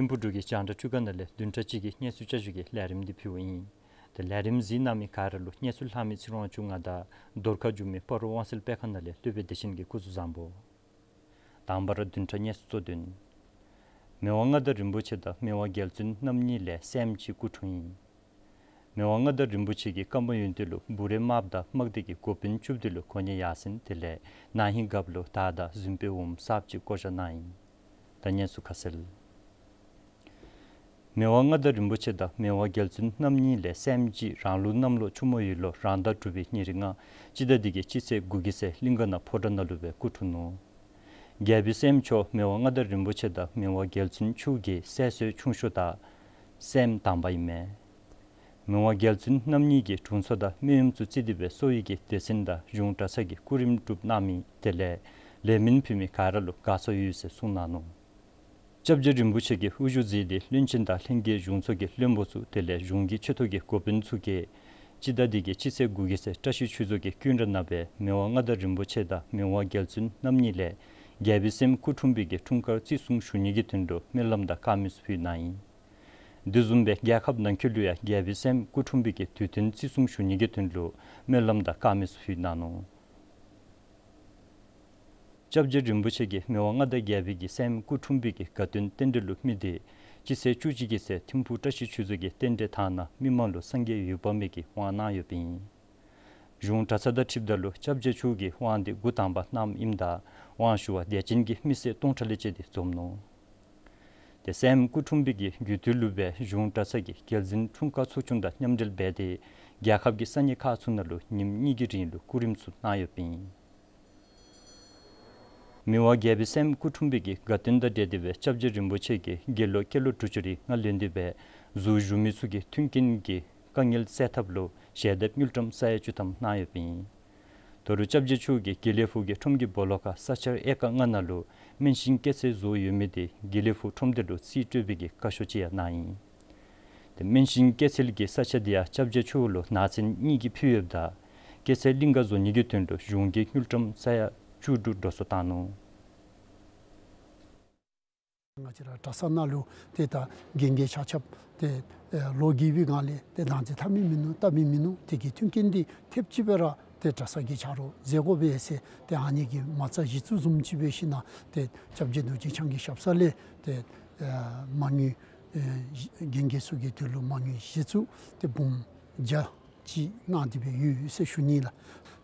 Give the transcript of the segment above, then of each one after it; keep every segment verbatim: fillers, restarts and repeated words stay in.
ཐིམ་ཕུག་འབྲུག་གི་རྒྱང་བསྒྲགས་ཁྲུས་ཁང་ནང་ལས་བདུན་ཕྲག་གཅིག་གི་གནས་ཚུལ་བསྐྱར་ཞུ་གི་ལས་རིམ་འདི་ཕུལཝ་ཨིན། ཏེ་ལས་རིམ་གཟིགས་གནང་མི་ག་ར་ལུ་གནས་ཚུལ་ལྷག་མི་ཚེ་རིང་དབང་ཕྱུག་ང་དང་རྡོར་ཁ་བསྒྱུར་མི་སྤ་རོ་དབང་གསལ་སྤེལ་ཁང་ནང་ལས་སློབ་དཔོན་བདེ་ཆེན་གྱིས་སྐུ་གཟུགས་བཟང་པོ། དང་པ་ར་བདུན་ཕྲག་གནས་ཚུལ་གཙོ་དོན། མི་དབང་མངའ་བདག་རིན་པོ་ཆེ་དང་མི་དབང་རྒྱལ་བཙུན་རྣམ་གཉིས་ལས་སྲསམོ་ཅིག་སྐུ་འཁྲུངས་ཡི། མི་དབང་མངའ་བདག་རིན་པོ་ཆེ་གིས་ཀརྨ་ཡོན་ཏན་ལུ་བུ་རའི་རྨགཔ་དང་དམག་སྡེ་གི་འགོ་དཔོན་བཅུ་བདུན་ལུ་གོ་གནས་ཡར་སེང་དེ་ལས་ན་ཧིང་རྒཔོ་ལུ་དར་དང་གཟིམ་དཔོན་འོགམ་གསརཔ་ཅིག་བསྐོ་བཞག་གནང་ཡི། ད་གནས་ཚུལ་ཁ་གསལ། མི་དབང་མངའ་བདག་རིན་པོ་ཆེ་དང་མི་དབང་རྒྱལ་བཙུན་རྣམ་གཉིས་ལས་སྲསམོ་ཅིག་རང་ལུགས་གནམ་ལོ་ཆུ་མོ་ཡོས་ལོ་རང་ཟླ་དྲུག་པའི་ཉེར་ལྔ་སྤྱི་ཟླ་འདི་གི་སྤྱི་ཚེས་དགུ་གི་ཚེ་གླིང་ག་ནང་ཕོ་བྲང་ནང་ལུ་སྦེ་སྐུ་འཁྲུངས་ནུག། རྒྱལ་པོའི་སྲསམོ་མཆོག་མི་དབང་མངའ་བདག་རིན་པོ་ཆེ་དང་མི་དབང་རྒྱལ་བཙུན་མཆོག་གི་སྲས་སྲོལ་ཆུང་ཤོས་དང་སྲསམོ་དང་པ་ཨིན་མས། མི་དབང་རྒྱལ་བཙུན་རྣམ་གཉིས་ཀྱིས་དྲུང་འཚོ་དང་སྨན་གཡོགམ་ཚུ་བརྩིས་ཏེ་སྦེ་གསོ་བའི་གི་སྡེ་ཚན་དང་གཞུང་གྲྭ་ཚང་གི་སྐུ་རིམ་སྒྲུབ་གནང་མི་དེ་ལས་ལས་མི་ཕུལ་མི་ག་ར་ལུ་དགའ་ཚོར་ཡོད་ཟེར་གསུངས་གནང་ནུག། སྐྱབས་རྗེ་རིན་པོ་ཆེ་གིས་དབུ་བཞུགས་མཛད་དེ་བློན་ཆེན་དང་ལྷན་རྒྱས་གཞུང་ཚོགས་ཀྱི་བློན་པོ་ཚུ་དེ་ལས་གཞུང་གི་ཆེ་མཐོ་གི་འགོ་དཔོན་ཚུ་གིས་སྤྱི་ཟླ་འདི་གི་སྤྱི་ཚེས་དགུ་གི་ཚེ་བཀྲ་ཤིས་ཆོས་རྫོང་གི་ཀུན་ར་ནང་སྦེ་མི་དབང་མངའ་བདག་རིན་པོ་ཆེ་དང་མི་དབང་རྒྱལ་བཙུན་རྣམ་གཉིས་ལས་རྒྱལ་པོའི་སྲསམོ་སྐུ་འཁྲུངས་པའི་གི་འཁྲུངས་སྐར་བརྩི་སྲུང་ཞུ་ནི་གི་དོན་ལུ་སྨོན་ལམ་དང་དཀར་མེ་ཚུ་ཕུལ་གནང་ཡི། དེ་བཟུམ་སྦེ་རྒྱལ་ཁབ་ནང་འཁོད་ལུ་ཡང་རྒྱལ་པོའི་སྲསམོ་སྐུ་འཁྲུངས་པའི་གི་དུས་སྟོན་བརྩི་སྲུང་ཞུ་ནི་གི་དོན་ལུ་སྨོན་ལམ་དང་དཀར་མེ་ཚུ་ཕུལ་གནང་ནུག། སྐྱབས་རྗེ་རིན་པོ་ཆེ་གིས་མི་དབང་མངའ་བདག་རྒྱལ་པོའི་གི་སྲསམོ་སྐུ་འཁྲུངས་པའི་གི་དགའ་སྟོན་རྟེན་འབྲེལ་ལུ་དམིགས་ཏེ་སྤྱི་ཚེས་བཅུ་གཅིག་གི་ཚེ་ཐིམ་ཕུག་བཀྲ་ཤིས་ཆོས་རྫོང་གི་རྟེན་འབྲེལ་ཐང་ནང་མི་མང་ལུ་སངས་རྒྱས་འོད་དཔག་མེད་ཀྱི་དབང་གནང་ཡོདཔ་ཨིན། གཞུང་གྲྭ་ཚང་དང་འཁྲིལཝ་ད་ལུ་སྐྱབས་རྗེ་མཆོག་གིས་དབང་འདི་འགོ་དང་པ་གནངམ་ཨིནམ་ད་དབང་ཞུ་བར་དད་ཅན་གྱི་མི་སེར་སྟོང་ཕྲག་ལས་བཅད་དེ་འཛོམས་ནུག། ཏེ་སྲསམོ་སྐུ་འཁྲུངས་པའི་གི་རྒྱུ་དུས་ལུ་སྦེ་གཞུང་གྲྭ་ཚང་གི་རྒྱལ་འཛིན་འཁྲུངས་སྐར་ཚོགས་ཆུང་དང་མཉམ་འབྲེལ་འབད་དེ་རྒྱལ་ཁབ་ཀྱི་ས་གནས་ཁག་ཚུ་ནང་ལུ་ཉིནམ་གཉིས་ཀྱི་རིང་ལུ་སྐུ་རིམ་ཚུ་གནང་ཡོདཔ་ཨིན། མི་དབང་རྒྱལ་པོའི་སྲསམོ་སྐུ་འཁྲུངས་པའི་གི་དགའ་སྟོན་དང་འབྲེལ་ཏེ་སྦེ་སྐྱབས་རྗེ་རིན་པོ་ཆེ་གིས་དགེ་སློང་སྐྱེས་ལོ་དྲུག་ཅུ་རེ་ལྔ་ལེན་ཏེ་སྦེ་ཟུར་བཞུགས་མི་ཚུ་གི་མཐུན་རྐྱེན་གྱི་དཀའ་ངལ་སེལ་ཐབས་ལུ་ཞལ་འདེབས་དངུལ་ཀྲམ་ས་ཡ་བཅུ་ཐམ་གནང་ཡོདཔ་ཨིན། ད་རུང་སྐྱབས་རྗེ་མཆོག་གིས་དགེ་ལེགས་ཕུག་གི་ཁྲོམ་གྱི་སྦོ་ལོགས་ཁར་ས་ཆ་ཨེ་ཀར་ལྔ་ནང་ལུ་སྨན་ཤིང་སྐྱེད་ཚལ་བཟོ་ཡོད་མི་དེ་དགེ་ལེགས་ཕུག་ཁྲོམ་སྡེ་ལུ་རྩིས་སྤྲོད་པའི་གི་བཀའ་ཤོག་ཅིག་ཡང་གནང་ཡི། ཏེ་སྨན་ཤིང་སྐྱེད་ཚལ་གྱི་ས་ཆ་དེ་ཡང་སྐྱབས་རྗེ་མཆོག་ལུ་ནང་ཚན་གཉིས་ཀྱིས་ཕུལ་ཡོདཔ་ད་སྐྱེད་ཚལ་གླིང་ག་བཟོ་ནི་གི་དོན་ལུ་གཞུང་གིས་དངུལ་ཀྲམ་ས་ཡ་བཅུ་དྲུག་འགྲོ་སོང་བཏང་ནུག། ང་བཅས་ར་གྲྭ་ཚང་ནང་ལུ་ཏེ་ད་རྒན་རྒས་ཆ་ཁྱབ་ཏེ་ཨེ་ལོ་རྒས་པའི་སྒང་ལས་ཏེ་དང་འཛིན་འཐབ་མི་མིན་ནུག། འཐབ་མི་མིན་ནུག། དེ་གི་མཐུན་རྐྱེན་འདི་ཐེབས་ཅིག་སྦེ་ར་ཏེ་གྲྭ་ཚང་གི་ཆ་རོགས་མཛད་དགོ་པས་ཟེར་ཏེ་ཨ་ནི་གི་མ་རྩ་གཞི་བཙུགས་བཟུམ་ཅིག་འབད་ཞིན་ན་ཏེ་སྐྱབས་རྗེ་རྡོ་རྗེ་འཆང་གི་ཞབས་ས་ལས་ཏེ་ཨེ་མ་དངུལ་ཨེ་རྒན་རྒས་ཚུ་གི་དོན་ལུ་མ་དངུལ་གཞི་བཙུགས་ཏེ་འབུམ་བརྒྱ་ཅིག་གནང་སྟེ་སྦེ་ཡོད་ཟེར་ཞུ་ནི་ལགས།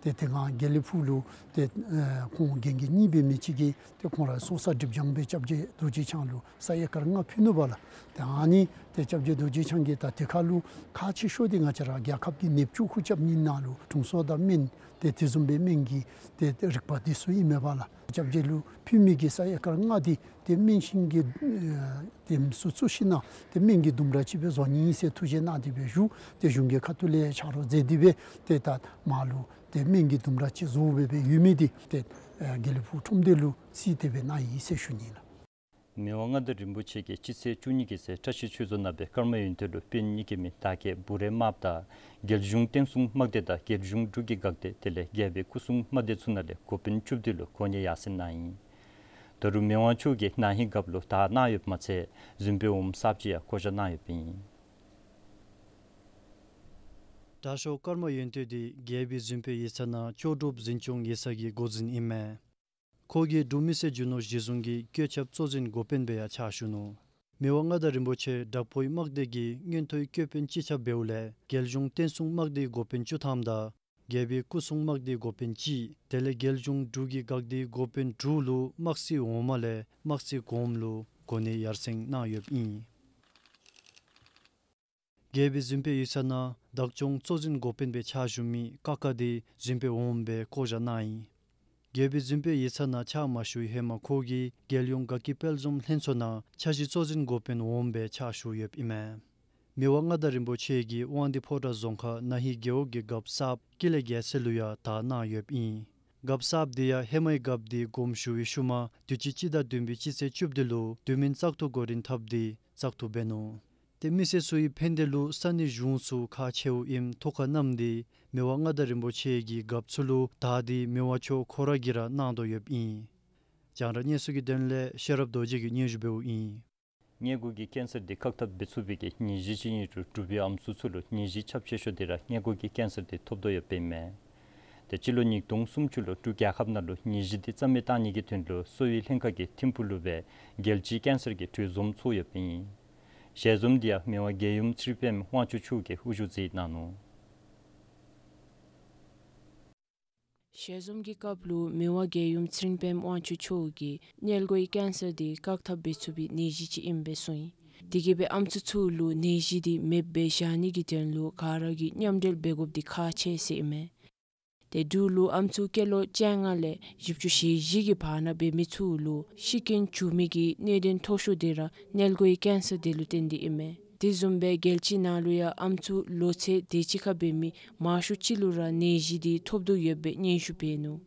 ཏེ་དེ་སྒང་དགེ་ལེགས་ཕུག་ལུ་ཏེ་ཨེ་ཁོང་རྒན་རྒས་གཉིས་འབད་མི་ཅིག་གིས་ཏེ་ཁོང་ར་ཚོགས་བསགས་སྒྲིབ་སྦྱང་སྦེ་སྐྱབས་རྗེ་རྡོ་རྗེ་འཆང་ལུ་ས་ཨེ་ཀར་ལྔ་ཕུལ་ནུག་པ་ལགས། ཏེ་ཨ་ནི་ཏེ་སྐྱབས་རྗེ་རྡོ་རྗེ་འཆང་གིས་ད་དེ་ཁར་ལུ་ཁག་ཆེ་ཤོས་འདི་ང་བཅས་ར་རྒྱལ་ཁབ་ཀྱི་ནདཔ་བཅུ་དགུ་རྐྱབ་ནི་ནང་ལུ་དྲུང་འཚོ་དང་སྨན་ཏེ་དེ་བཟུམ་སྦེ་སྨན་གྱི་ཏེ་རིག་པ་འདི་ཚུ་ཨིན་མས་པ་ལགས། སྐྱབས་རྗེ་ལུ་ཕུལ་མི་གི་ས་ཨེ་ཀར་ལྔ་འདི་ཏེ་སྨན་ཤིང་གི་ཨེ་དེམ་ཚུ་བཙུགས་ཞིན་ན་ཏེ་སྨན་གྱི་ལྡུམ་ར་ཅིག་སྦེ་བཟོ་ནི་ཨིན་ཟེར་ཐུགས་བཞེད་གནང་སྟེ་སྦེ་བཞུགས། ཏེ་གཞུང་གི་ཁ་ཐུག་ལས་ཆ་རོགས་མཛད་དེ་སྦེ་ཏེ་ད་མར་ལུ་ཏེ་སྨན་གྱི་ལྡུམ་ར་ཅིག་བཟོ་སྦེ་སྦེ་ཡོད་མི་འདི་ཏེ་ཨེ་དགེ་ལེགས་ཕུག་ཁྲོམ་སྡེ་ལུ་རྩིས་ཏེ་སྦེ་གནང་ཡི་ཟེར་ཞུ་ནི་ལགས། མི་དབང་མངའ་བདག་རིན་པོ་ཆེ་གིས་སྤྱི་ཚེས་བཅུ་གཉིས་ཀྱི་ཚེ་བཀྲ་ཤིས་ཆོས་རྫོང་ནང་སྦེ་ཀརྨ་ཡོན་ཏན་ལུ་དཔོན་གཉིས་ཀྱི་མི་དར་རྒྱས་བུ་རའི་རྨགཔ་དང་རྒྱལ་གཞུང་བསྟན་སྲུང་དམག་སྡེ་དང་རྒྱལ་གཞུང་འབྲུག་གི་འགག་སྡེ་དེ་ལས་རྒྱལ་པོའི་སྐུ་སྲུང་དམག་སྡེ་ཚུ་ནང་ལས་འགོ་དཔོན་བཅུ་བདུན་ལུ་གོ་གནས་ཡར་སེང་གནང་ཡི། ད་རུང་མི་དབང་མཆོག་གིས་ན་ཧིང་རྒཔོ་ལུ་དར་གནང་ཡོདཔ་མ་ཚད་གཟིམ་དཔོན་འོགམ་གསརཔ་ཅིག་ཡང་བསྐོ་བཞག་གནང་ཡོདཔ་ཨིན། དྲག་ཤོས་ཀརྨ་ཡོན་ཏན་འདི་རྒྱལ་པོའི་གཟིམ་དཔོན་ཡིག་ཚང་ནང་ལྕོགས་གྲུབ་འཛིན་སྐྱོང་ཡིག་ཚང་གི་འགོ་འཛིན་ཨིན་མས། ཁོ་གིས་འབྲུག་མི་སེར་རྒྱུ་ནོར་གཞི་བཟུང་གི་བཀོད་ཁྱབ་གཙོ་འཛིན་འགོ་དཔོན་སྦེ་ཡང་ཕྱག་ཞུ་ནུག། མི་དབང་མངའ་བདག་རིན་པོ་ཆེ་དྲག་པོའི་དམག་སྡེ་གི་མངོན་མཐོའི་བཀོད་དཔོན་སྤྱི་ཁྱབ་འབདཝ་ལས་རྒྱལ་གཞུང་བསྟན་སྲུང་དམག་སྡེའི་འགོ་དཔོན་བཅུ་ཐམ་དང་རྒྱལ་པོའི་སྐུ་སྲུང་དམག་སྡེའི་འགོ་དཔོན་གཅིག་དེ་ལས་རྒྱལ་གཞུང་འབྲུག་གི་འགག་སྡེའི་འགོ་དཔོན་དྲུག་ལུ་དམག་སྲིད་འོག་མ་ལས་དམག་སྲིད་གོངམ་ལུ་གོ་གནས་ཡར་སེང་གནང་ཡོདཔ་ཨིན། རྒྱལ་པོའི་གཟིམ་དཔོན་ཡིག་ཚང་ནང་བདག་སྐྱོང་གཙོ་འཛིན་འགོ་དཔོན་སྦེ་ཕྱག་ཞུ་མི་ཀ་ཀ་འདི་གཟིམ་དཔོན་འོགམ་སྦེ་བསྐོ་བཞག་གནང་ཡི། རྒྱལ་པོའི་གཟིམ་དཔོན་ཡིག་ཚང་ནང་ཕྱག་མ་ཞུ་བའི་ཧེ་མ་ཁོ་གིས་རྒྱལ་ཡོངས་དགའ་སྐྱིད་དཔལ་འཛོམས་ལྷན་ཚོགས་ནང་འཆར་གཞི་གཙོ་འཛིན་འགོ་དཔོན་འོགམ་སྦེ་ཕྱག་ཞུ་ཡོདཔ་ཨིན་མས། མི་དབང་མངའ་བདག་རིན་པོ་ཆེ་གིས་དབང་འདུས་ཕོ་བྲང་རྫོང་ཁག་ན་ཧིང་རྒེད་འོག་གི་རྒཔོ་གསརཔ་ཀུན་ལེགས་རྒྱལ་མཚན་ལུ་ཡང་དར་གནང་ཡོདཔ་ཨིན། རྒཔོ་གསརཔ་འདི་ཡང་ཧེ་མའི་རྒཔོ་འདི་དགོངསམ་ཞུ་བའི་ཤུལ་མ་དུས་ཅི་སྤྱི་ཟླ་བདུན་པའི་སྤྱི་ཚེས་བཅུ་བདུན་ལུ་དུས་མིན་བཙག་འཐུ་འགོ་འདྲེན་འཐབ་སྟེ་བཙག་འཐུ་འབད་ནུག། ཏེ་མི་སེར་ཚུ་གི་ཕན་བདེ་ལུ་ས་གནས་གཞུང་ཚུ་ཁག་ཆེཝ་ཨིནམ་ཐུགས་ཁར་བསྣམས་ཏེ་མི་དབང་མངའ་བདག་རིན་པོ་ཆེ་གིས་རྒཔོ་ཚུ་ལུ་དར་འདི་མི་དབང་མཆོག་ཁོ་ར་གིས་ར་གནང་དོ་ཡོདཔ་ཨིན། རྒྱང་བསྒྲགས་གནས་ཚུལ་གྱི་དོན་ལས་ཤེས་རབ་རྡོ་རྗེ་གིས་སྙན་ཞུ་འབདཝ་ཨིན། མངལ་སྒོ་གི་ཀེན་སར་འདི་བཀག་ཐབས་འབད་ཚུགས་པའི་གི་ནད་གཞི་ཅིག་ཨིན་རུང་འབྲུག་པའི་ཨམ་སྲུ་ཚུ་ལུ་ནད་གཞི་ཁྱབ་ཆེ་ཤོས་འདི་ར་མངལ་སྒོ་གི་ཀེན་སར་འདི་ཐོབ་དོ་ཡོདཔ་ཨིན་མས། ཏེ་སྤྱི་ལོ་ཉིས་སྟོང་སུམ་ཅུ་ལུ་འབྲུག་རྒྱལ་ཁབ་ནང་ལུ་ནད་གཞི་འདི་རྩ་མེད་བཏང་ནི་གི་དོན་ལུ་གསོ་བའི་ལྷན་ཁག་གི་ཐིམ་ཕུག་ལུ་སྦེ་རྒྱལ་སྤྱིའི་ཀེན་སར་གྱི་གྲོས་འཛོམས་ཚོགས་ཡོདཔ་ཨིན། ཞལ་འཛོམས་འདི་ཡང་མི་དབང་རྒྱལ་ཡུམ་ཚེ་རིང་པདྨ་དབང་ཕྱུག་མཆོག་གིས་དབུ་བཞུགས་མཛད་གནང་ནུག། ཞལ་འཛོམས་ཀྱི་སྐབས་ལུ་མི་དབང་རྒྱལ་ཡུམ་ཚེ་རིང་པདྨ་དབང་ཕྱུག་མཆོག་གིས་མངལ་སྒོའི་ཀེན་སར་འདི་བཀག་ཐབས་འབད་ཚུགས་པའི་ནད་གཞི་ཅིག་ཨིནམ་སྦེ་གསུངས་ཡི། དེ་གིས་སྦེ་ཨམ་སྲུ་ཚུ་ལུ་ནད་གཞི་འདི་མེདཔ་སྦེ་བཞག་ནི་གི་དོན་ལུ་ག་ར་གིས་མཉམ་འབྲེལ་འབད་དགོཔ་འདི་ཁག་ཆེ་ཟེར་ཨིན་མས། ཏེ་འབྲུག་ལུ་ཨམ་སྲུ་སྐྱེས་ལོ་བཅོ་ལྔ་ལས་བཞི་བཅུ་ཞེ་བཞི་གི་བར་ན་འབད་མི་ཚུ་ལུ་ཤི་རྐྱེན་བྱུང་མི་གི་གནད་དོན་མཐོ་ཤོས་འདི་ར་མངལ་སྒོའི་ཀེན་སར་འདི་ལུ་བརྟེན་ཏེ་ཨིན་མས། དེ་བཟུམ་སྦེ་རྒྱལ་སྤྱི་ནང་ལུ་ཡང་ཨམ་སྲུ་ལོ་ཚད་དེ་ཅིག་ཁར་འབད་མི་མང་ཤོས་ཅིག་ལུ་ར་ནད་གཞི་འདི་ཐོབ་དོ་ཡོདཔ་སྦེ་སྙན་ཞུ་འབད་ནུག།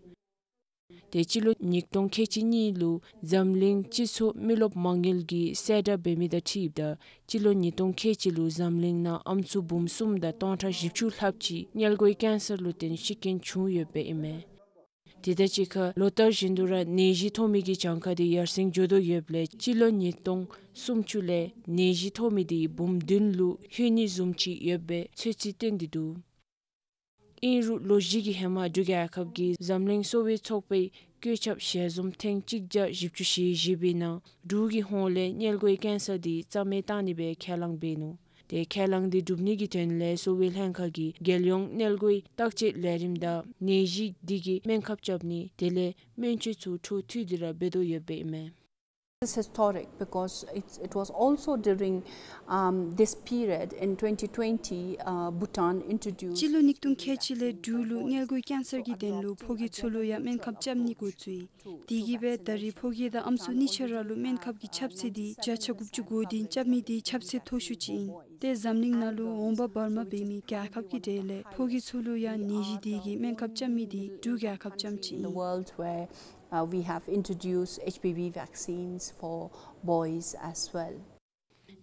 ཏེ་སྤྱི་ལོ་ཉིས་སྟོང་ཁལ་གཅིག་གཉིས་ལུ་འཛམ་གླིང་སྤྱི་ཚོགས་མི་རློབས་མ་དངུལ་གྱིས་གསལ་བསྒྲགས་འབད་མི་དང་འཁྲིལཝ་ད་སྤྱི་ལོ་ཉིས་སྟོང་ཁལ་གཅིག་ལུ་འཛམ་གླིང་ནང་ཨམ་སྲུ་འབུམ་གསུམ་དང་སྟོང་ཕྲག་བཞི་བཅུ་ལྷགཔ་ཅིག་མངལ་སྒོའི་ཀེན་སར་ལུ་བརྟེན་ཤི་རྐྱེན་བྱུང་ཡོདཔ་ཨིན་མས། དེ་དང་གཅིག་ཁར་ལོ་ལྟར་བཞིན་དུ་ར་ནད་གཞི་ཐོབ་མི་གི་གྱངས་ཁ་འདི་ཡར་སེང་འགྱོ་དོ་ཡོདཔ་ལས་སྤྱི་ལོ་ཉིས་སྟོང་སུམ་ཅུ་ལས་ནད་གཞི་ཐོབ་མི་འདི་འབུམ་བདུན་ལུ་ལྷོད་ནི་བཟུམ་ཅིག་ཡོདཔ་སྦེ་ཚོད་རྩིས་བཏོན་ཏེ་འདུག། ཨིན་རུང་ལོ་བཞི་གི་ཧེ་མ་འབྲུག་རྒྱལ་ཁབ་ཀྱི་འཛམ་གླིང་གསོ་བའི་ཚོགས་པའི་བཀོད་ཁྱབ་ཞལ་འཛོམས་ཐེངས་གཅིག་བརྒྱ་བཞི་བཅུ་ཞེ་བཞི་པའི་ནང་འབྲུག་གི་ཧོངས་ལས་མངལ་སྒོའི་ཀེན་སར་འདི་རྩ་མེད་བཏང་ནི་སྦེ་ཁས་བླངས་འབད་ནུག། ཏེ་ཁས་བླངས་འདི་སྒྲུབ་ནི་གི་དོན་ལས་གསོ་བའི་ལྷན་ཁག་གིས་རྒྱལ་ཡོངས་མངལ་སྒོའི་བརྟག་དཔྱད་ལས་རིམ་དང་ནད་གཞི་འདི་གི་སྨན་ཁབ་རྐྱབ་ནི་དེ་ལས་སྨན་བཅོས་ཚུ་འཕྲོ་མཐུད་དེ་ར་འབད་དོ་ཡོདཔ་ཨིན་མས། It's historic because it's, it was also during, um, this period in twenty twenty, uh, Bhutan introduced སྤྱི་ལོ་ཉིས་སྟོང་ཁལ་གཅིག་ལས་འབྲུག་ལུ་མངལ་སྒོའི་ཀེན་སར་གྱི་དོན་ལུ་ཕོ་སྐྱེས་ཚུ་ལུ་ཡང་སྨན་ཁབ་རྐྱབ་ནི་འགོ་བཙུགས་ཡི། དེ་གིས་སྦེ་ད་རེས་ཕོ་སྐྱེས་དང་ཨམ་སྲུ་གཉིས་ཆ་ར་ལུ་སྨན་ཁབ་ཀྱི་ཁྱབ་ཚད་འདི་བརྒྱ་ཆ་དགུ་བཅུ་གོ་བདུན་རྐྱབ་མི་འདི་ཁྱབ་ཚད་མཐོ་ཤོས་ཅིག་ཨིན། ཏེ་འཛམ་གླིང་ནང་ལུ་འོང་འབབ་བར་མ་འབད་མི་རྒྱལ་ཁབ་ཀྱི་གྲས་ལས་ཕོ་སྐྱེས་ཚུ་ལུ་ཡང་ནད་གཞི་འདི་གི་སྨན་ཁབ་རྐྱབ་མི་འདི་འབྲུག་རྒྱལ་ཁབ་རྐྱངམ་ཅིག་ཨིན། The world where, uh, we have introduced H P V vaccines for boys as well.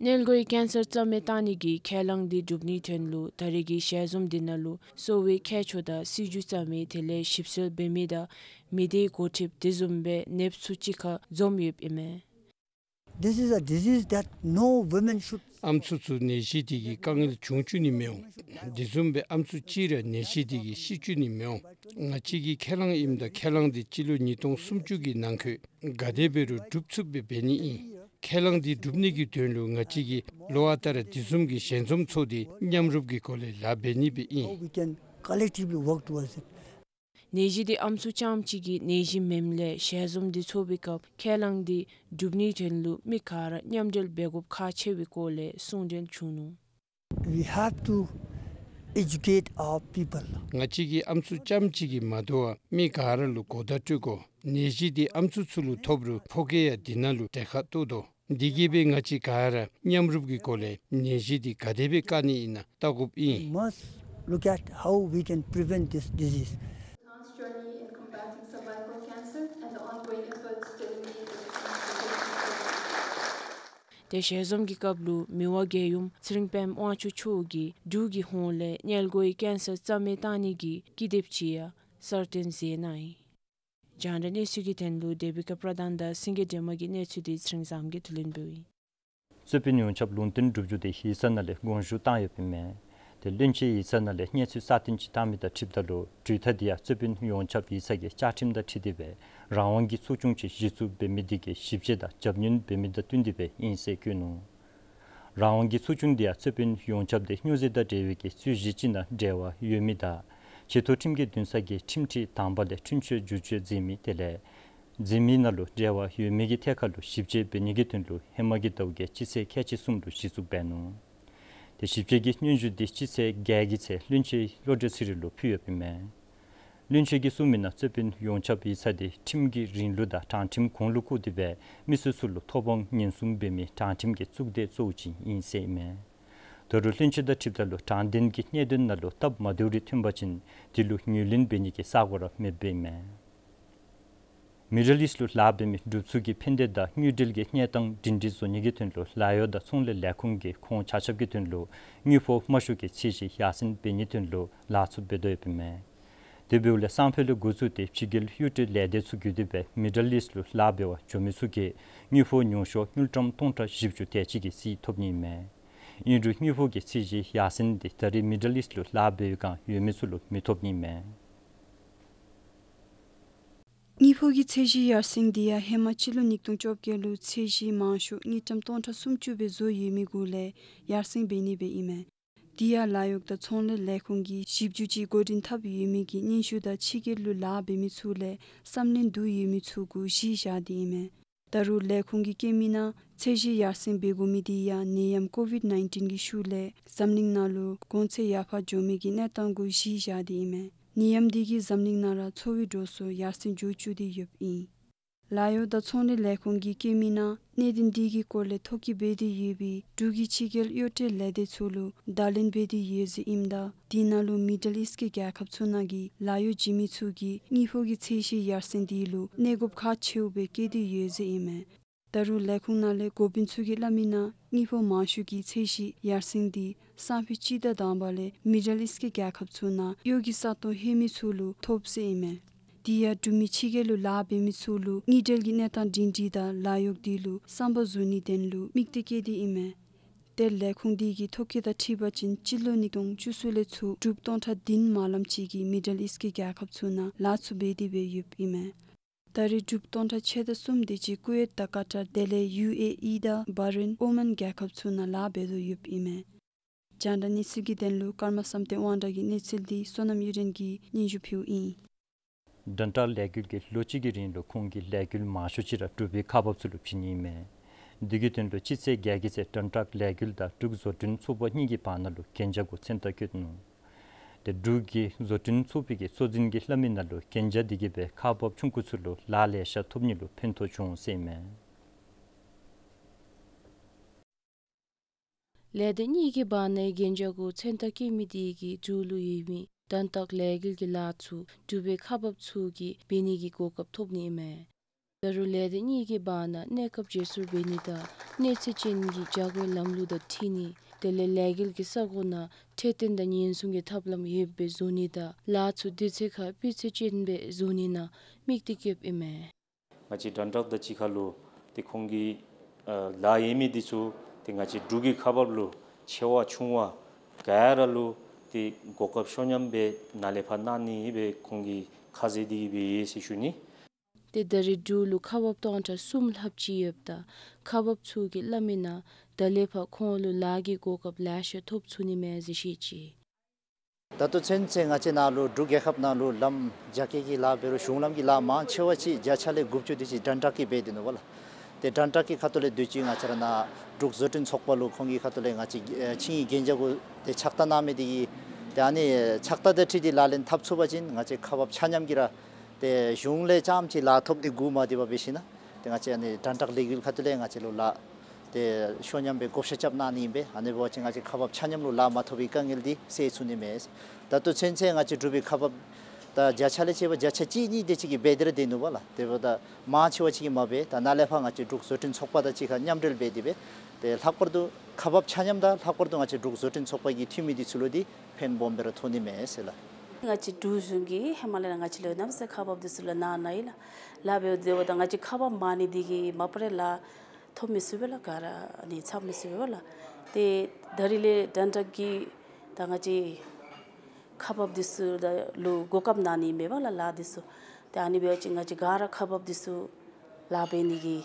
མངལ་སྒོའི་ཀེན་སར་རྩ་མེད་བཏང་ནི་གི་ཁས་བླངས་འདི་སྒྲུབ་ནིའི་དོན་ལུ་ད་རེས་ཀྱི་ཞལ་འཛོམས་འདི་ནང་ལུ་གསོ་བའི་མཁས་མཆོག་དང་སྲིད་བྱུས་བརྩམ་མི་དེ་ལས་ཞིབ་འཚོལ་འབད་མི་དང་མི་སྡེའི་འགོ་ཁྲིདཔ་དེ་བཟུམ་སྦེ་ནདཔ་ཚུ་གཅིག་ཁར་འཛོམས་ཡོདཔ་ཨིན་མས། This is a disease that no women should ཨམ་སྲུ་ཚུ་ནད་གཞི་འདི་གིས་དཀའ་ངལ་བྱུང་བཅུག་ནི་མི་འོང་། དེ་བཟུམ་སྦེ་ཨམ་སྲུ་གཅིག་ར་ནད་གཞི་འདི་གིས་ཤི་བཅུག་ནི་མི་འོང་། ང་བཅས་ཀྱི་ཁས་བླངས་ཨིནམ་ད་ཁས་བླངས་འདི་སྤྱི་ལོ་ཉིས་སྟོང་སུམ་ཅུ་གི་ནང་འཁོད་ག་དེ་འབད་རུང་སྒྲུབ་ཚུགསཔ་སྦེ་འབད་ནི་ཨིན། ཁས་བླངས་འདི་སྒྲུབ་ནི་གི་དོན་ལུ་ང་བཅས་ཀྱིས་ལོ་ཨ་རྟག་ར་དེ་བཟུམ་གྱི་ཞལ་འཛོམས་ཚོགས་ཏེ་མཉམ་རུབ་ཀྱི་སྒོ་ལས་ལཱ་འབད་ནི་སྦེ་ཨིན། How we can collectively work towards it. ནད་གཞི་འདི་ཨམ་སྲུ་རྐྱངམ་གཅིག་གི་ནད་གཞི་མེནམ་ལས་ཞལ་འཛོམས་འདི་ཚོགས་པའི་སྐབས་ཁས་བླངས་འདི་སྒྲུབ་ནིའི་དོན་ལུ་མི་ག་ར་མཉམ་འབྲེལ་འབད་དགོཔ་ཁག་ཆེ་བའི་སྐོར་ལས་གསུང་གྲོས་བྱུང་ནུག། We have to educate our people. ང་བཅས་ཀྱིས་ཨམ་སྲུ་རྐྱངམ་གཅིག་གིས་མ་དོ་བར་མི་ག་ར་ལུ་གོ་བརྡ་སྤྲོད་དགོ། ནད་གཞི་འདི་ཨམ་སྲུ་ཚུ་ལུ་ཐོབ་རུང་ཕོ་སྐྱེས་ཡང་འདི་ནང་ལུ་གྲལ་ཁར་གཏོགས་དོ། འདི་གིས་སྦེ་ང་བཅས་ག་ར་མཉམ་རུབ་ཀྱི་སྒོ་ལས་ནད་གཞི་འདི་ག་དེ་སྦེ་བཀག་ནི་ཨིན་ན་བལྟ་དགོཔ་ཨིན། Must look at how we can prevent this disease. Bhutan's journey in combating cervical cancer and the ongoing efforts to eliminate the risk of cervical cancer. ཏེ་ཞལ་འཛོམས་ཀྱི་སྐབས་ལུ་མི་དབང་རྒྱལ་ཡུམ་ཚེ་རིང་པདྨ་དབང་ཕྱུག་མཆོག་གིས་འབྲུག་གི་ཧོངས་ལས་མངལ་སྒོའི་ཀེན་སར་རྩ་མེད་བཏང་ནི་གི་ཀི་དེབ་ཅིག་ཡང་གསར་བཏོན་མཛད་གནང་ཡི། རྒྱང་བསྒྲགས་གནས་ཚུལ་གྱི་དོན་ལུ་དེ་བི་ཀ་པྲ་དཱན་དང་སེང་གེ་སྒྲོལ་མ་གི་གནས་ཚུལ་འདི་ཚེ་རིང་བཟངམོ་གིས་བསྡུ་ལེན་འབདཝ་ཨིན། རྩོད་དཔོན་ཡོངས་ཁྱབ་ལུང་བསྟན་སྒྲུབ་རྒྱུ་དེ་ཡིག་ཚང་ནང་ལས་དགོངས་ཞུ་བཏང་ཡོདཔ་ཨིན་མས། ཏེ་བློན་ཆེན་ཡིག་ཚང་ནང་ལས་གནས་ཚུལ་གསར་བཏོན་ཅིག་བཏང་མི་དང་འཁྲིལཝ་ད་ལུ་གྲོས་ཐག་འདི་ཡང་རྩོད་དཔོན་ཡོངས་ཁྱབ་ཡིག་ཚང་གི་བཅའ་ཁྲིམས་དང་འཁྲིལ་ཏེ་སྦེ་རང་དབང་གི་ཚོགས་ཆུང་ཅིག་གཞི་བཙུགས་འབད་མི་འདི་གི་ཞིབ་དཔྱད་དང་རྒྱབ་སྣོན་འབད་མི་དང་བསྟུན་ཏེ་སྦེ་ཨིན་ཟེར་བཀོད་ནུག། རང་དབང་གི་ཚོགས་ཆུང་འདི་ཡང་རྩོད་དཔོན་ཡོངས་ཁྱབ་དེ་སྨྱོ་རྫས་དང་འབྲེལ་བའི་གི་རྩོད་གཞི་ཅིག་ནང་འབྲེལ་བ་ཡོད་མི་དང་ཆེ་མཐོ་ཁྲིམས་ཀྱི་འདུན་ས་གི་ཁྲིམས་ཁྲི་དང་པ་ལས་འཁྲུན་ཆོད་བསྒྱུར་བཅོས་མཛད་མི་དེ་ལས་མཛད་མི་ནང་ལུ་འབྲེལ་བ་ཡོད་མི་གི་ཐད་ཁར་ལུ་ཞིབ་དཔྱད་འབད་ནི་གི་དོན་ལུ་ཧེ་མ་གི་ཟླཝ་གི་སྤྱི་ཚེས་ཁལ་གཅིག་གསུམ་ལུ་གཞི་བཙུགས་འབད་ནུག། ཏེ་ཞིབ་དཔྱད་ཀྱི་སྙན་ཞུ་འདི་སྤྱི་ཚེས་བརྒྱད་ཀྱི་ཚེ་བློན་ཆེན་བློ་གྲོས་ཚེ་རིང་ལུ་ཕུལ་ཡོདཔ་ཨིན་མས། བློན་ཆེན་གྱིས་གསུངས་མི་ནང་རྩོད་དཔོན་ཡོངས་ཁྱབ་ཡིག་ཚང་འདི་ཁྲིམས་ཀྱི་རིང་ལུགས་དང་དྲང་ཁྲིམས་གོང་ལུ་བཀུར་ཏེ་སྦེ་མི་སེར་ཚུ་ལུ་ཐོབ་དབང་ཉེན་སྲུང་འབད་མི་དྲང་ཁྲིམས་ཀྱི་གཙུག་སྡེ་གཙོ་བོ་ཅིག་ཨིན་ཟེར་ཨིན་མས། ད་རུང་བློན་ཆེན་དང་འཁྲིལཝ་ད་ལུ་དྲང་བདེན་གྱི་གནད་དོན་ནང་ལུ་སྟབས་མ་བདེཝ་རེ་ཐོན་པ་ཅིན་དེ་ལུ་ངོས་ལེན་འབད་ནི་གི་ས་གོ་ར་མེདཔ་ཨིན་མས། མི་ཌལ་ཨིསཊ་ལུ་ལཱ་འབད་མི་འབྲུགཔ་ཚུ་གི་ཕན་བདེ་དང་དངུལ་འབྲེལ་གྱི་གནས་སྟངས་སྒྲིང་སྒྲི་བཟོ་ནི་གི་དོན་ལུ་ལཱ་གཡོག་དང་ཚོང་ལས་ལས་ཁུངས་ཀྱིས་ཁོང་ཆ་ཁྱབ་ཀྱི་དོན་ལུ་དངུལ་ཕོགས་དམའ་ཤོས་ཀྱི་ཚད་གཞི་ཡར་སེང་འབད་ནིའི་དོན་ལུ་ལཱ་ཚུ་འབད་དོ་ཡོདཔ་ཨིན་མས། དེ་འབདཝ་ལས་སང་ཕོད་ལས་འགོ་བཙུགས་ཏེ་ཕྱི་རྒྱལ་གཡོག་བྲལ་ལས་སྡེ་ཚུ་བརྒྱུད་དེ་སྦེ་མི་ཌལ་ཨིསཊ་ལུ་ལཱ་འབད་བར་འགྱོ་མི་ཚུ་གིས་དངུལ་ཕོགས་ཉུང་ཤོས་དངུལ་ཀྲམ་སྟོང་ཕྲག་བཞི་བཅུ་དེ་ཅིག་གི་རྩིས་ཐོབ་ནི་མས། ཨིན་རུང་དངུལ་ཕོགས་ཀྱི་ཚད་གཞི་ཡར་སེང་འདི་ད་རེས་མི་ཌལ་ཨིསཊ་ལུ་ལཱ་འབད་བའི་སྒང་ཡོད་མི་ཚུ་ལུ་མི་ཐོབ་ནི་མས། དངུལ་ཕོགས་ཀྱི་ཚད་གཞི་ཡར་སེང་འདི་ཡང་ཧེ་མ་སྤྱི་ལོ་ཉིས་སྟོང་བཅོ་བརྒྱད་ལུ་ཚད་གཞི་མང་ཤོས་དངུལ་ཀྲམ་སྟོང་ཕྲག་སུམ་ཅུ་སྦེ་བཟོ་ཡོད་མི་གུ་ལས་ཡར་སེང་འབད་ནི་སྦེ་ཨིན་མས། དེ་ཡང་ལཱ་གཡོག་དང་ཚོང་ལས་ལས་ཁུངས་ཀྱིས་ཞིབ་འཇུག་ཅིག་འགོ་འདྲེན་འཐབ་ཡོད་མི་གི་སྙན་ཞུ་དང་ཕྱི་རྒྱལ་ལུ་ལཱ་འབད་མི་ཚུ་ལས་བསམ་ལན་བསྡུ་ཡོད་མི་ཚུ་གུ་གཞི་བཞག་སྟེ་ཨིན་མས། ད་རུང་ལས་ཁུངས་ཀྱིས་བཀོད་མི་ནང་ཚད་གཞི་ཡར་སེང་འབད་དགོ་མི་དེ་ཡང་ནད་ཡམས་ཀོ་ཝིཌ་ནའིན་ཊིན་གྱི་ཤུལ་ལས་འཛམ་གླིང་ནང་ལུ་གོང་ཚད་ཡར་འཕར་འགྱོ་མི་གི་གནས་སྟངས་གུ་གཞི་བཞག་སྟེ་ཨིན་མས། ནད་ཡམས་འདི་གིས་འཛམ་གླིང་ནང་ར་འཚོ་བའི་འགྲོ་སོང་ཡར་སེང་འགྱོ་བཅུག་སྟེ་ཡོདཔ་ཨིན། ལཱ་གཡོག་དང་ཚོང་ལས་ལས་ཁུངས་ཀྱིས་བཀོད་མི་ནང་གནད་དོན་འདི་གི་སྐོར་ལས་ཐོ་བཀོད་འབད་དེ་ཡོད་པའི་འབྲུག་གི་ཕྱི་རྒྱལ་གཡོག་བྲལ་ལས་སྡེ་ཚུ་ལུ་བརྡ་ལན་འབད་དེ་ཡོད་ཟེར་ཨིནམ་ད་དེ་ནང་ལུ་མི་ཌལ་ཨིསཊ་ཀྱི་རྒྱལ་ཁབ་ཚུ་ནང་གི་ལཱ་གཡོག་བྱིན་མི་ཚུ་གིས་དངུལ་ཕོགས་ཀྱི་ཚད་གཞི་ཡར་སེང་འདི་ལུ་གནས་སྐོརཔ་ཁག་ཆེཝ་སྦེ་བཀོད་དེ་ཡོད་ཟེར་ཨིན་མས། ད་རུང་ལས་ཁུངས་ནང་ལས་འགོ་དཔོན་ཚུ་གིས་སླབ་མི་ནང་དངུལ་ཕོགས་མང་ཤོས་ཀྱི་ཚད་གཞི་ཡར་སེང་འདི་སང་ཕོད་སྤྱི་ཟླ་དང་པ་ལས་མི་ཌལ་ཨིསཊ་ཀྱི་རྒྱལ་ཁབ་ཚུ་ནང་གཡོག་གི་ས་སྟོང་ལྷོད་མི་ཚུ་ལུ་ཐོབ་ཟེར་ཨིན་མས། དེ་ཡང་འབྲུག་མི་ཕྱི་རྒྱལ་ལུ་ལཱ་འབད་མི་ཚུ་ལུ་དངུལ་འབྲེལ་གྱི་གནས་སྟངས་སྒྲིང་སྒྲི་དང་ལཱ་གཡོག་འདི་ལུ་བསམ་པ་བཟོ་ནིའི་དོན་ལུ་དམིགས་གཏད་བསྐྱེད་དེ་ཨིན་མས། ཏེ་ལས་ཁུངས་འདི་གི་ཐོ་བཀོད་དང་འཁྲིལ་བ་ཅིན་སྤྱི་ལོ་ཉིས་སྟོང་བཅུ་གསུམ་ལས་ཚུར་འབྲུགཔ་སྟོང་ཕྲག་བདུན་མ་ལམ་ཅིག་གིས་མི་ཌལ་ཨིསཊ་ཀྱི་རྒྱལ་ཁབ་ཚུ་ནང་ལཱ་ཚུ་འབད་དེ་སྦེ་ཡོདཔ་ཨིན་མས། ད་རེས་འབྲུགཔ་སྟོང་ཕྲག་ཕྱེད་དང་གསུམ་དེ་ཅིག་ཀུ་ཝེཊ་དང་ཀ་ཊར་དེ་ལས་ཡུ་ཨེ་ཨི་དང་བྷ་རེན་ཨོ་མཱན་རྒྱལ་ཁབ་ཚུ་ནང་ལཱ་འབད་དོ་ཡོདཔ་ཨིན་མས། རྒྱང་བསྒྲགས་གནས་ཚུལ་གྱི་དོན་ལུ་ཀརྨ་བསམ་གཏན་དབང་གྲགས་ཀྱི་གནས་ཚུལ་འདི་བསོད་ནམས་གཡུ་སྒྲོན་གྱིས་སྙན་ཞུ་ཕུལཝ་ཨིན། དྲན་རྟགས་ལས་འགུལ་གྱིས་ལོ་གཅིག་གི་རིང་ལུ་ཁོང་གི་ལས་འགུལ་མང་ཤོས་ཅིག་ར་འབྲུག་པའི་ཁག་འབགཔ་ཚུ་ལུ་བྱིན་ནི་ཨིན་མས། འདི་གི་དོན་ལུ་སྤྱི་ཚེས་བརྒྱད་ཀྱི་ཚེ་དྲན་རྟགས་ལས་འགུལ་དང་འབྲུག་བཟོ་སྐྲུན་ཚོགས་པ་གཉིས་ཀྱི་བར་ན་ལུ་གན་རྒྱ་གུ་མཚན་རྟགས་བཀོད་ནུག། ཏེ་འབྲུག་གི་བཟོ་སྐྲུན་ཚོགས་པའི་གི་གཙོ་འཛིན་གྱིས་སླབ་མི་ནང་ལུ་གན་རྒྱ་འདི་གིས་སྦེ་ཁག་འབགཔ་ཆུང་ཀུ་ཚུ་ལུ་ལཱ་ལེ་ཤ་ཐོབ་ནི་ལུ་ཕན་ཐོགས་བྱུང་ཟེར་ཨིན་མས། ལས་སྡེ་གཉིས་ཀྱི་བར་ནའི་གན་རྒྱ་གུ་མཚན་རྟགས་བཀོད་མི་དེ་གིས་འབྲུག་ལུ་ཡོད་མི་དྲན་རྟགས་ལས་འགུལ་གྱི་ལཱ་ཚུ་འབྲུག་པའི་ཁག་འབགཔ་ཚུ་གིས་འབད་ནི་གི་གོ་སྐབས་ཐོབ་ནི་ཨིན་མས། ད་རུང་ལས་སྡེ་གཉིས་ཀྱི་བར་ན་གནས་སྐབས་བརྗེ་སོར་འབད་ནི་དང་གནས་ཚད་ཅན་གྱི་བྱ་སྒོའི་ལམ་ལུགས་དང་འཁྲིལ་ནི་དེ་ལས་ལས་འགུལ་གྱི་ས་གོ་ནང་འཕྲོད་བསྟེན་དང་ཉེན་སྲུང་གི་ཐབས་ལམ་ཡོདཔ་སྦེ་བཟོ་ནི་དང་ལཱ་ཚུ་དུས་ཚོད་ཁར་སྤུས་ཚད་ཅན་སྦེ་བཟོ་ནི་ནང་དམིགས་གཏད་བསྐྱེདཔ་ཨིན་མས། ང་བཅས་དྲན་རྟགས་དང་གཅིག་ཁར་ལུ་ཏེ་ཁོང་གི་ཨ་ལཱ་ཡོད་མི་འདི་ཚུ་ཏེ་ང་བཅས་འབྲུག་གི་ཁག་འབགཔ་ལུ་ཆེ་བ་ཆུང་བ་ག་ར་ལུ་ཏེ་གོ་སྐབས་ཤོ་ཉམས་སྦེ་ནཱ་ལས་ཕར་གནང་ནི་སྦེ་ཁོང་གིས་ཁ་བཟེད་དེ་གི་སྦེ་ཡོད་ཟེར་ཞུ་ནི། ཏེ་ད་རེས་འབྲུག་ལུ་ཁག་འབགཔ་སྟོང་ཕྲག་གསུམ་ལྷགཔ་ཅིག་ཡོདཔ་ད་ཁག་འབགཔ་ཚུ་གིས་སླབ་མི་ནང་ད་ལས་ཕར་ཁོང་ལུ་ལཱ་གི་གོ་སྐབས་ལེ་ཤ་ཐོབ་ཚུགས་ནི་མས་ཟེར་བཤད་ཅི། ད་ལྟོ་ཚུན་ཚོད་ང་བཅས་ནཱ་ལུ་འབྲུག་རྒྱལ་ཁབ་ནང་ལུ་ལམ་རྒྱ་སྐྱེད་ཀྱི་ལཱ་འབད་རུང་གཞུང་ལམ་གྱི་ལཱ་མང་ཆེ་བ་ཅིག་བརྒྱ་ཆ་ལས་དགུ་བཅུ་དེ་ཅིག་དྲན་རྟགས་ཀྱིས་འབད་དེ་ནུག་པ་ལགས། ཏེ་དྲན་རྟགས་ཀྱི་ཁ་ཐུག་ལས་དུས་ཅི་ང་བཅས་ར་ནཱ་འབྲུག་བཟོ་སྐྲུན་ཚོགས་པ་ལུ་ཁོང་གི་ཁ་ཐུག་ལས་ང་བཅས་ཨེ་ཆིངས་ཡིག་གན་རྒྱ་གུ་ཏེ་ཕྱག་རྟགས་གནང་མི་དེ་གིས་ཏེ་ཨ་ནི་ཕྱག་རྟགས་དང་འཁྲིལ་ཏེ་ལག་ལེན་འཐབ་ཚུགས་པ་ཅིན་ང་བཅས་ཁག་འབགཔ་ཆ་མཉམ་གྱིས་ར་ཏེ་གཞུང་ལས་རྐྱངམ་ཅིག་ལཱ་ཐོབ་ནི་གུ་མ་བཏུབ་པར་འབད་ཞིན་ན་ཏེ་ང་བཅས་ཨ་ནི་དྲན་རྟགས་ལས་འགུལ་ཁ་ཐུག་ལས་ང་བཅས་ལུ་ལཱ་ཏེ་ཤོ་ཉམས་སྦེ་བགོ་བཤའ་རྐྱབ་གནང་ནི་ཨིན་པས། ཨ་ནི་འབད་བ་ཅིན་ང་བཅས་ཁག་འབགཔ་ཆ་མཉམ་ལུ་ལཱ་མ་ཐོབ་པའི་དཀའ་ངལ་འདི་སེལ་ཚུགས་ནི་མས། ད་ལྟོ་ཚུན་ཚོད་ང་བཅས་འབྲུག་པའི་ཁག་འབགཔ་ད་བརྒྱ་ཆ་ལས་བྱས་པ་བརྒྱ་ཆ་གཅིག་གཉིས་དེ་ཅིག་གིས་འབད་དེ་ར་སྡོད་ནུག་པ་ལགས། དེ་འབདཝ་ད་མང་ཆེ་བ་ཅིག་གིས་མ་འབད། ད་ནཱ་ལས་ཕར་ང་བཅས་འབྲུག་བཟོ་སྐྲུན་ཚོགས་པ་དང་གཅིག་ཁར་མཉམ་འབྲེལ་འབད་དེ་སྦེ་ཏེ་ལྷག་པར་དུ་ཁག་འབགཔ་ཆ་མཉམ་དང་ལྷག་པར་དུ་ང་བཅས་འབྲུག་བཟོ་སྐྲུན་ཚོགས་པ་གི་འཐུས་མི་འདི་ཚུ་ལུ་འདི་ཕན་སྦོམ་སྦེ་ར་ཐོགས་ནི་མས་ཟེར་ལགས། ང་བཅས་འབྲུག་གཞུང་གིས་ཧེ་མ་ལས་ར་ང་བཅས་ལུ་གནམ་མེད་ས་མེད་ཁག་འབགཔ་འདི་ཚུ་ལུ་གནང་གནང་ཡི་ལགས། ལཱ་འབདཝ་ད་ང་བཅས་ཁག་འབགཔ་མང་ནི་འདི་གིས་མ་པ་ར་ལཱ་ཐོབ་མི་ཚུགས་པས་ལགས། ག་ར་ཨ་ནི་ཚང་མི་ཚུགས་པས་ལགས། ཏེ་ད་རིས་ལས་དྲན་རྟགས་ཀྱིས་ད་ང་བཅས་ཁག་འབགཔ་འདི་ཚུ་ད་ལུ་གོ་སྐབས་གནང་ནི་མས་པ་ལགས་ལཱ་འདི་ཚུ། ཏེ་ཨ་ནི་འབད་བ་ཅིན་ང་བཅས་ག་ར་ཁག་འབགཔ་འདི་ཚུ་ལཱ་འབད་ནི་གི་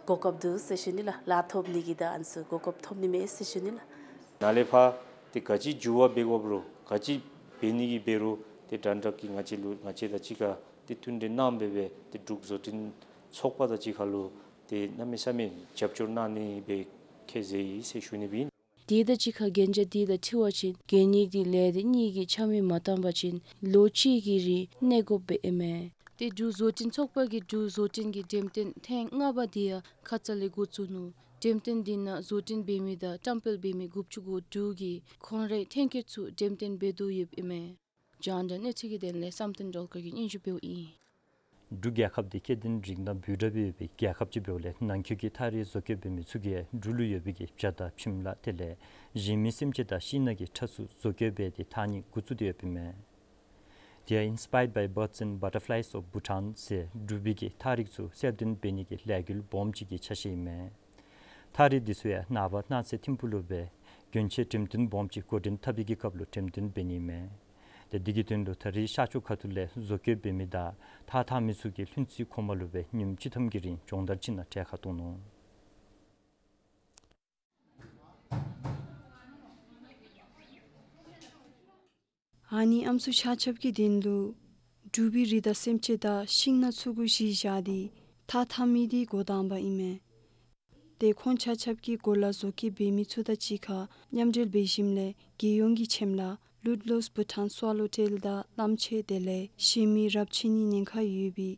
གོ་སྐབས་འདུག་ཟེར་ཞུ་ནི་ལགས། ལཱ་ཐོབ་ནི་གི་ད་ཨ་ནི་ཚུ་གོ་སྐབས་ཐོབ་ནི་མས་ཟེར་ཞུ་ནི་ལགས། ནཱ་ལས་ཕར་ཏེ་ག་ཅི་འགྱུར་བ་འབད་དགོཔ་རུང་ག་ཅི་འབད་ནི་གི་འབད་རུང་ཏེ་དྲན་རྟགས་ཀྱིས་ང་བཅས་ལུ་ང་བཅས་དང་གཅིག་ཁར་ཏེ་མཐུན་འབྲེལ་གནང་སྦེ་སྦེ་ཏེ་འབྲུག་བཟོ་སྐྲུན་ཚོགས་པ་དང་གཅིག་ཁར་ལུ་ཏེ་གནམ་མེད་ས་མེད་རྒྱབ་སྐྱོར་གནང་ནི་སྦེ་ཁས་བཞེས་ཡི་ཟེར་ཞུ་ནི་སྦེ་ཨིན། དེ་དང་གཅིག་ཁར་གན་རྒྱ་འདི་དང་འཁྲིལ་བ་ཅིན་གན་ཡིག་འདི་ལས་སྡེ་གཉིས་ཀྱིས་ཆ་མེད་མ་བཏང་པ་ཅིན་ལོ་གཅིག་གི་རིང་གནས་དགོཔ་སྦེ་ཨིན་མས། ཏེ་འབྲུག་བཟོ་སྐྲུན་ཚོགས་པ་གིས་འབྲུག་བཟོ་སྐྲུན་གྱི་འགྲེམས་སྟོན་ཐེངས་ལྔ་པ་འདི་ཡང་ཁ་ཙ་ལས་འགོ་བཙུགས་ནུག། འགྲེམས་སྟོན་འདི་ནང་བཟོ་སྐྲུན་འབད་མི་དང་བཀྲམ་སྤེལ་འབད་མི་དགུ་བཅུ་གོ་དྲུག་གིས་ཁོང་རའི་ཐོན་སྐྱེད་ཚུ་འགྲེམས་སྟོན་འབད་དོ་ཡོདཔ་ཨིན་མས། རྒྱང་བསྒྲགས་གནས་ཚུལ་གྱི་དོན་ལས་བསམ་གཏན་སྒྲོལ་དཀར་གྱིས་སྙན་ཞུ་འབདཝ་ཨིན། འབྲུག་རྒྱལ་ཁབ་འདི་སྐྱེ་ལྡན་རིགས་སྣ་འབོར་དྲགས་སྦེ་ཡོད་པའི་རྒྱལ་ཁབ་ཅིག་འབདཝ་ལས་ནང་འཁོད་ཀྱི་ཐགས་རིས་བཟོ་བཀོད་འབད་མི་ཚུ་གིས་འབྲུག་ལུ་ཡོད་པའི་གི་བྱ་དང་ཁྱིམ་ལཱ་དེ་ལས་གཞན་མི་སེམས་ཅན་དང་ཤིང་ནགས་ཀྱི་ཁྲ་ཚུ་བཟོ་བཀོད་འབད་དེ་འཐག་ནི་འགོ་བཙུགས་ཏེ་ཡོདཔ་ཨིན་མས། They are inspired by birds and butterflies of Bhutan ཟེར་འབྲུག་པའི་གི་ཐགས་རིགས་ཚུ་གསལ་སྟོན་འབད་ནི་གི་ལས་འགུལ་སྦོམ་ཅིག་གི་ཆ་ཤས་ཨིན་མས། ཐགས་རིགས་འདི་ཚུ་ཡང་ནངས་པ་གནངས་ཚེ་ཐིམ་ཕུག་ལུ་སྦེ་གྱོན་ཆས་འགྲེམས་སྟོན་སྦོམ་ཅིག་འགོ་འདྲེན་འཐབ་པའི་གི་སྐབས་ལུ་འགྲེམས་སྟོན་འབད་ནི་ཨིན་མས། ཏེ་འདི་གི་དོན་ལུ་ད་རིས་ཤར་ཕྱོགས་ཁ་ཐུག་ལས་བཟོ་བཀོད་འབད་མི་དང་ཐགས་འཐག་མི་ཚུ་གིས་ལྷུན་རྩེ་མཁོ་མ་ལུ་སྦེ་ཉིནམ་བཅུ་ཐམ་གྱི་རིང་སྦྱོང་བརྡར་ཅིག་ནང་གྲལ་ཁར་གཏོགས་ནུག། ཨ་ནི་ཨམ་སྲུ་ཆ་ཁྱབ་ཀྱི་དོན་ལུ་འབྲུག་པའི་རི་དྭགས་སེམས་ཅན་དང་ཤིང་ནགས་ཚུ་གུ་གཞི་བཞག་སྟེ་ཐགས་འཐག་མི་འདི་འགོ་དང་པ་ཨིན་མས། ཏེ་ཁོང་ཆ་ཁྱབ་ཀྱིས་གོ་ལ་བཟོ་བཀོད་འབད་མི་ཚུ་དང་གཅིག་ཁར་མཉམ་འབྲེལ་འབད་ཞིནམ་ལས་རྒྱལ་ཡོངས་ཀྱི་ཆེམ་ལ་Ludlos Bhutan Swallowtail དང་གླངམོ་ཆེ་དེ་ལས་གཞན་མི་རབས་ཕྱེད་གཉིས་ཉེན་ཁ་ཡོད་པའི་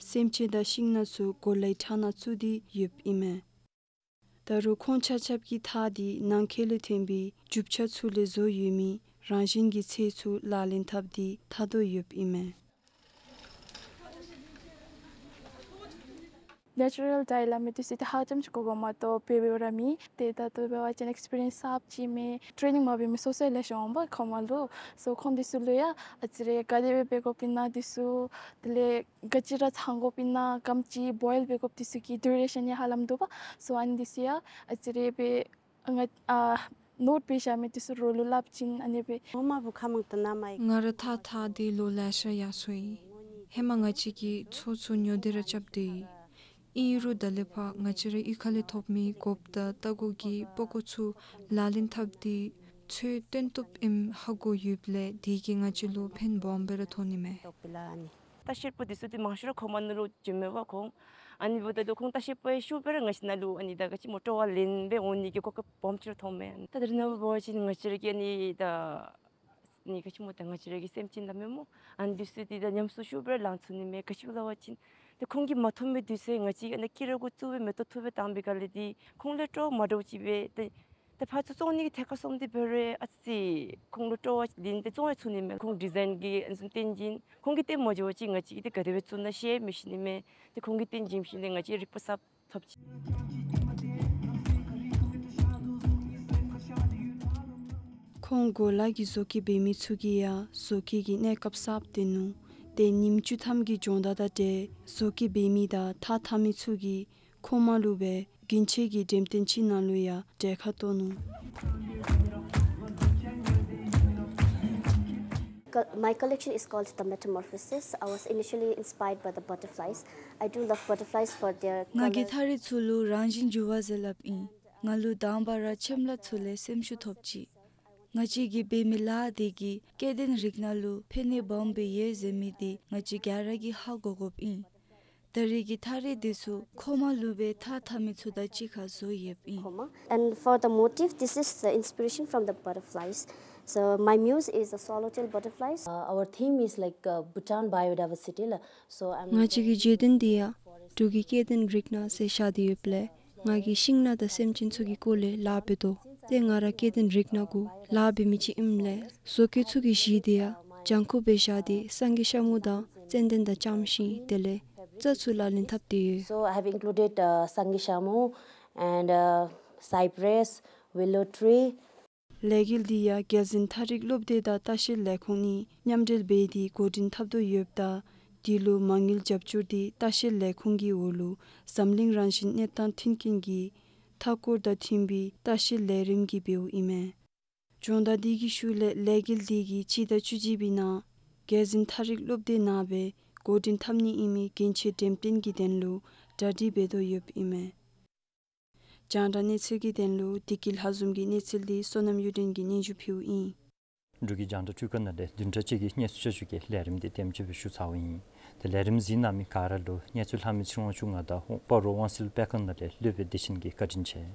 སེམས་ཅན་དང་ཤིང་ནགས་ཚུ་གོ་ལའི་ཁྲག་ནང་བཙུགས་ཏེ་ཡོདཔ་ཨིན་མས། ད་རུང་ཁོང་ཆ་ཁྱབ་ཀྱིས་ཐགས་འདི་ནང་འཁོད་ལས་ཐོན་པའི་རྒྱུ་ཆ་ཚུ་ལས་བཟོ་ཡོད་མི་རང་བཞིན་གྱི་ཚལ་ཚུ་ལག་ལེན་འཐབ་སྟེ་འཐག་དོ་ཡོདཔ་ཨིན་མས། Natural dye སླབ་མི་འདི་ཚུ་ཏེ་ཧ་ལམ་ཅིག་གོ་དགོ་མ་གཏོགས་འབད་འབདཝ་ར་མེད། ཏེ་ད་ལྟོ་འབད་བ་ཅིན་ཨེགསི་པི་རི་ཡེནསི་གསརཔ་ཅིག་མས། ཊེ་ནིང་མ་འབད་མི་སོ་སོ་ལེ་ཤ་འོང་པ་མཁོ་མ་ལུ། སོ་ཁོང་འདི་ཚུ་ལུ་ཡང་ཨ་ཙི་རེ་ག་དེ་སྦེ་འབད་དགོཔ་ཨིན་ན་འདི་ཚུ་དེ་ལས་ག་ཅི་ར་ཚང་དགོཔ་ཨིན་ན་ག་དེམ་ཅིག་བོའིལ་འབད་དགོཔ་འདི་ཚུ་གི་ཌུ་རེ་ཤཱན་ཡང་ཧ་ལམ་འདུག་པ། སོ་ཨ་ནི་འདི་ཚུ་ཡང་ཨ་ཙི་རེ་སྦེ་ང་ཨ་ནོཊ་འབད་བཞག་མི་འདི་ཚུ་རོགས་ལུ་སླབ་ཅིན་ཨ་ནི་སྦེ། ངོ་མ་བུ་ཁ་མང་ཏོ་ན་མ་ཡི། ང་ར་ཐགས་འཐག་སྟེ་ལོ་ལེ་ཤ་ཡར་སོ་ཡི། ཧེ་མ་ང་བཅས་ཀྱིས་མཚོ་ཚུ་ཉོ་སྟེ་ར་རྐྱབ་སྡོད་ཡི། ཨིན་རུང་ད་ལས་ཕར་ང་བཅས་ར་གཡུས་ཁ་ལས་ཐོབ་མི་གོགཔ་དང་རྟ་མགོ་གི་པགས་ཀོ་ཚུ་ལག་ལེན་འཐབ་སྟེ་ཚོད་བཏོན་བཏུབ་ཨིནམ་ཧ་གོ་ཡོདཔ་ལས་དེ་གིས་ང་བཅས་ལུ་ཕན་སྦོམ་སྦེ་ར་ཐོན་ནི་མས། ལྟ་བཤལ་པ་འདི་ཚུ་ཏེ་མང་ཤོས་ར་མཁོ་མ་ནང་ལུ་བྱོན་མས་པ་ཁོང་། ཨ་ནི་འབདཝ་ད་ལུ་ཁོང་ལྟ་བཤལ་པ་ཡང་ཤུགས་སྦེ་ར་ང་བཅས་ནང་ལུ་ཨ་ནི་ད་ག་ཅི་སྨོ་སྤྲོ་བ་ལེན་སྦེ་འོང་ནི་གི་གོ་སྐབས་སྦོམ་ཅིག་ར་ཐོབ་མས། ད་ད་རེས་ནངས་པ་འབད་བ་ཅིན་ང་བཅས་ར་གི་ཨ་ནི་ད་ནི་ག་ཅི་སྨོ་ད་ང་བཅས་ར་གི་སེམས་ཅན་ལ་མེན་སྨོ། ཨ་ནི་འདི་ཚུ་ཏེ་ད་ཉམས་སུ་ཤུགས་སྦེ་ར་ལང་ཚུགས་ནི་མས། ག་ཅི་སླབ་པ་ཅིན་ཏེ་ཁོང་གིས་མ་ཐོབ་མི་འདི་ཚུ་ང་བཅས་ཨ་ནི་སྐྱིད་ར་གུ་བཙུགས་སྦེ་མེ་ཏོག་འཐུ་སྦེ་བཏང་པའི་སྒང་ལས་ཏེ་ཁོང་ལུ་སྤྲོ་བ་མ་འདྲཝ་ཅིག་སྦེ་ཏེ་ད་ཕར་ཚུར་བཙོང་ནི་གི་ཐད་ཁར་སོངམ་ད་འབད་རུང་ཨ་ཙི་ཁོང་ལུ་སྤྲོ་བ་ལེན་ཏེ་བཙོང་ཡང་ཚུགས་ནི་མས། ཁོང་ཌི་ཛའིན་གྱི་ཨ་ནི་བཟུམ་སྟོན་བྱིན་ཁོང་གིས་སྟོན་མ་འགྱོ་བ་ཅིན་ང་བཅས་ཀྱིས་ཏེ་ག་དེ་སྦེ་བཙུགས་ན་ཤེས་མི་ཤེས་ནི་མས། ཏེ་ཁོང་གིས་སྟོན་བྱིན་ཞིནམ་ལས་ང་བཅས་རིག་པ་གསརཔ་ཐོབ་ཅི། ཁོང་གོ་ལ་གི་བཟོ་བཀོད་འབད་མི་ཚུ་གིས་ཡང་བཟོ་བཀོད་ཀྱི་གནས་སྐབས་གསརཔ་སྟོན་ནུག། ཏེ་ཉིནམ་བཅུ་ཐམ་གྱི་སྦྱོང་བརྡར་དང་འབྲེལ་བཟོ་བཀོད་འབད་མི་དང་ཐགས་འཐག་མི་ཚུ་གིས་མཁོ་མ་ལུ་སྦེ་གྱོན་ཆས་ཀྱི་འགྲེམས་སྟོན་ཅིག་ནང་ལུ་ཡང་གྲལ་ཁར་གཏོགས་ནུག། Col- My collection is called The Metamorphosis. I was initially inspired by the butterflies. I do love butterflies for their ང་གིས་color. ཐགས་རིགས་ཚུ་ལུ་རང་བཞིན་འགྱུར་བ་ཟེར་སླབ་ཨིན། ང་ལུ་དང་པ་ར་ཆེམ་ལ་ཚུ་ལས་སེམས་ཤུགས་ཐོབ་ཅི། ང་བཅས་ཀྱིས་འབད་མི་ལཱ་འདི་གིས་སྐྱེ་ལྡན་རིགས་སྣ་ལུ་ཕན་ནུས་སྦོམ་སྦེ་ཡོད་ཟེར་མི་འདི་ང་བཅས་ག་ར་གིས་ཧ་གོ་དགོཔ་ཨིན། ད་རེས་ཀྱི་ཐགས་རིགས་འདི་ཚུ་མཁོ་མ་ལུ་སྦེ་ཐགས་འཐག་མི་ཚུ་དང་གཅིག་ཁར་བཟོ་ཡོདཔ་ཨིན། Comma. And for the motif, this is the inspiration from the butterflies. So my muse is the swallowtail butterflies. Uh, our theme is like, uh, Bhutan biodiversity la. So I'm ང་བཅས་ཀྱི་བརྗོད་དོན་འདི་ཡང་འབྲུག་གི་སྐྱེ་ལྡན་རིགས་སྣ་ཟེར་བཞག་སྟེ་ཡོདཔ་ལས་ང་གིས་ཤིང་སྣ་དང་སེམས་ཅན་ཚུ་གི་སྐོར་ལས་ལཱ་འབད་དོ། ཏེ་ང་ར་སྐྱེ་ལྡན་རིགས་སྣ་གུ་ལཱ་འབད་མི་ཅིག་ཨིནམ་ལས་བཟོ་བཀོད་ཚུ་གི་གཞི་འདི་ཡང་ལྗང་ཁུ་སྦེ་བཞག་སྟེ་སེང་གེ་ཤ་མུ་དང་ཙན་དན་དང་ལྕངམ་ཤིང་དེ་ལས་རྩྭ་ཚུ་ལག་ལེན་འཐབ་སྟེ་ཡོད། So I have included, uh, Sangay Shamu and, uh, cypress, willow tree. ལས་འགུལ་འདི་ཡང་རྒྱལ་འཛིན་ཐགས་རིགས་སློབ་སྡེ་དང་ལྟ་བཤལ་ལས་ཁུངས་གཉིས་མཉམ་འབྲེལ་འབད་དེ་འགོ་འདྲེན་འཐབ་དོ་ཡོདཔ་ད་འདི་ལུ་མ་དངུལ་རྒྱབ་སྐྱོར་འདི་ལྟ་བཤལ་ལས་ཁུངས་ཀྱི་འོག་ལུ་འཛམ་གླིང་རང་བཞིན་གནས་སྟངས་མཐུན་རྐྱེན་གྱི་མཐའ་འཁོར་དང་མཐུན་པའི་ལྟ་བཤལ་ལས་རིམ་གྱི་འབདཝ་ཨིན་མས། སྦྱོང་བརྡར་འདི་གི་ཤུལ་ལས་ལས་འགུལ་འདི་གིས་སྤྱི་ཟླ་བཅུ་གཅིག་པའི་ནང་རྒྱལ་འཛིན་ཐགས་རིགས་སློབ་སྡེ་ནང་སྦེ་འགོ་འདྲེན་འཐབ་ནི་ཨིན་མི་གྱོན་ཆས་འགྲེམས་སྟོན་གྱི་དོན་ལུ་གྲ་སྒྲིག་འབད་དོ་ཡོདཔ་ཨིན་མས། རྒྱང་བསྒྲགས་གནས་ཚུལ་གྱི་དོན་ལུ་བདེ་སྐྱིད་ལྷ་འཛོམས་ཀྱི་གནས་ཚུལ་འདི་བསོད་ནམས་གཡུ་སྒྲོན་གྱིས་སྙན་ཞུ་ཕུལཝ་ཨིན། འབྲུག་གི་རྒྱང་བསྒྲགས་ཅུས་ཁང་ནང་ལས་བདུན་ཕྲག་གཅིག་གི་གནས་ཚུལ་བསྐྱར་ཞུ་གི་ལས་རིམ་འདི་དེམ་ཅིག་སྦེ་ཞུ་ཚརཝ་ཨིན། ཏེ་ལས་རིམ་གཟིགས་གནང་མི་ག་ར་ལུ་གནས་ཚུལ་ལྷག་མི་ཚེ་རིང་དབང་ཕྱུག་ང་དང་སྤ་རོ་དབང་སེལ་དཔེ་ཁང་ནང་ལས་སློབ་དཔོན་བདེ་ཆེན་གྱིས་བཀའ་དྲིན་ཆེ།